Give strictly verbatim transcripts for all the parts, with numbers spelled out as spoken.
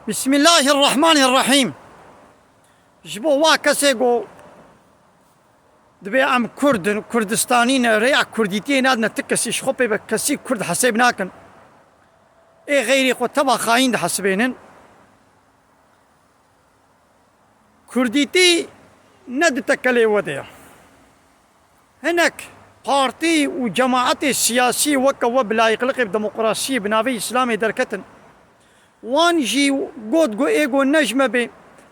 Bismillahirrahmanirrahîm. Ji bo wa kesê ku dibê em Kurd in, Kurdistanî ne, rêya Kurdîtiyê nadine ti kesî, ji xwe pê bi kesî Kurd hesêb nakin. Ê xeyrî xwe teva xayîn dihesibênin. Kurdîtî ne di tekelê we de ye. Hinek partî û cemaetê siyasî weke we bi layîqliqê bi demokrasiyê bi navê Îslamê derketin. Wan jî got ku ê ku ne ji me bê,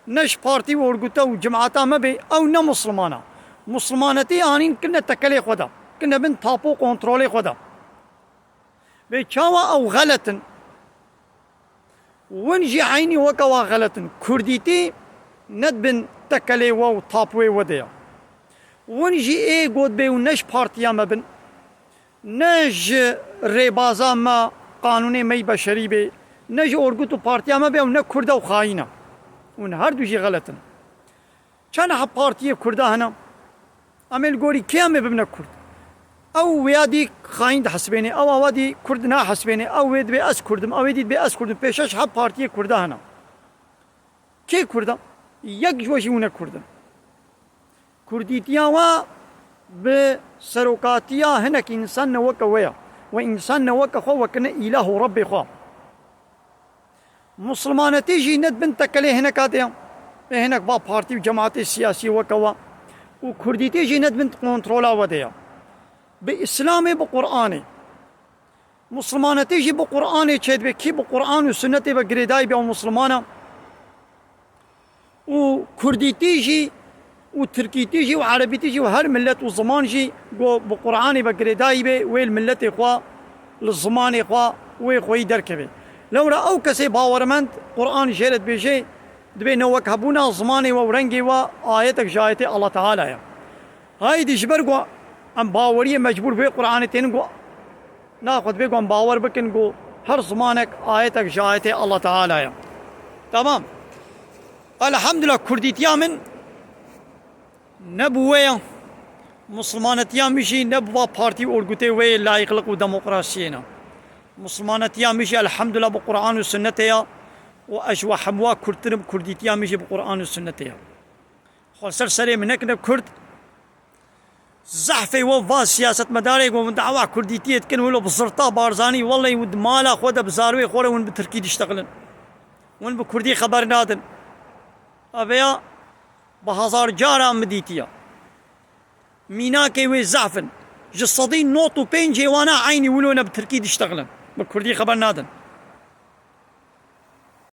ne ji partî û orgute û cemaeta me bê, ew ne Muslimana. Muslimanetî anîn kirine tekelê xwe de, kirine bin tapo kontrolê xwe de. Bê çawa ew xelet in? Win jî eynî weke wa xelet in. Kurdîtî ne di bin tekelê we û tapoyê we de ye. Win jî ê got bê û ne ji partiya me bin, ne ji rêbaza me, qanûnê me yî beşerî bê, ne ji orgut û partiya me bê ew ne Kurd e û xayîn e. Hûn her du jî xelet in. Çend heb partiyê Kurda hene? Em ê li gorî kê em ê bibine Kurd? Ew wêya dî xayîn dihesibênê, ew awa dî Kurd nahesibênê, ew wê dibê ez Kurd im, ew ê dî dibê ez Kurd im. Pê şeş heb partiyê Kurda hene. Kê Kurd e? Yek ji we jî hûn ne Kurd in. Kurdîtiya we bi serokatiya hinek însan ne weke we ye. We însan ne weke xwe wekirine îlah û Rebbê xwe. Muslimanetî jî ne di bin tekelê hineka de ye. Ê hinek va partî û cemaetê siyasî weke we. Û kurdîtî jî ne di bin kontrola we de ye. Bi Îslamê, bi Qur'anê. Muslimanetî jî bi Qur'anê çêdibe. Kî bi Qur'an û sunnetê ve girêdayî be, ew Musliman e. Û kurdîtî jî û tirkîtî jî û erebîtî jî û her millet û ziman jî ku bi Qur'anê ve girêdayî be, wê li milletê xwe, li zimanê xwe, wê xweyî derkeve. Lewra ew kesê bawermend Qur'an jê re dibêje, dibê ne wek hebûna zimanê we û rengê we ayetek ji ayetê Allah Teala ye. Haydî ji ber ku em baweriyê mecbûr bi wê Qur'anê tênin ku naxwe dibê ku em bawer bikin ku her zimanek ayetek ji ayetê Allah Teala ye. Tamam. Elhamdulillah, kurdîtiya min ne bi wê ye. Muslimanetiya min jî ne bi va partî û orgutê wê yê layîqliq û demokrasiyê ne. Muslimanetiya min jî elhamdulillah bi Qur'an û sunnetê ye û ez ji we hemûwa kurdtir im, kurdîtiya min jî bi Qur'an û sunnetê ye. Xwe ser serê min nekine kurd. Zehfê we va siyasetmedarê ku hûn dawa kurdîtiyê dikin, wilo bi zirta Barzanî, wellehî hûn di mala xwe de bi zarwê xwe re hûn bi tirkî diştexilin. Hûn bi kurdî xeber nadin. Ev ya bi hezar cara min dîtiye. Mînakê wê zehf in. Ji sedî nod û pêncê wana eynî wilo ne bi tirkî diştexilin. Bi kurdî xeber nadin.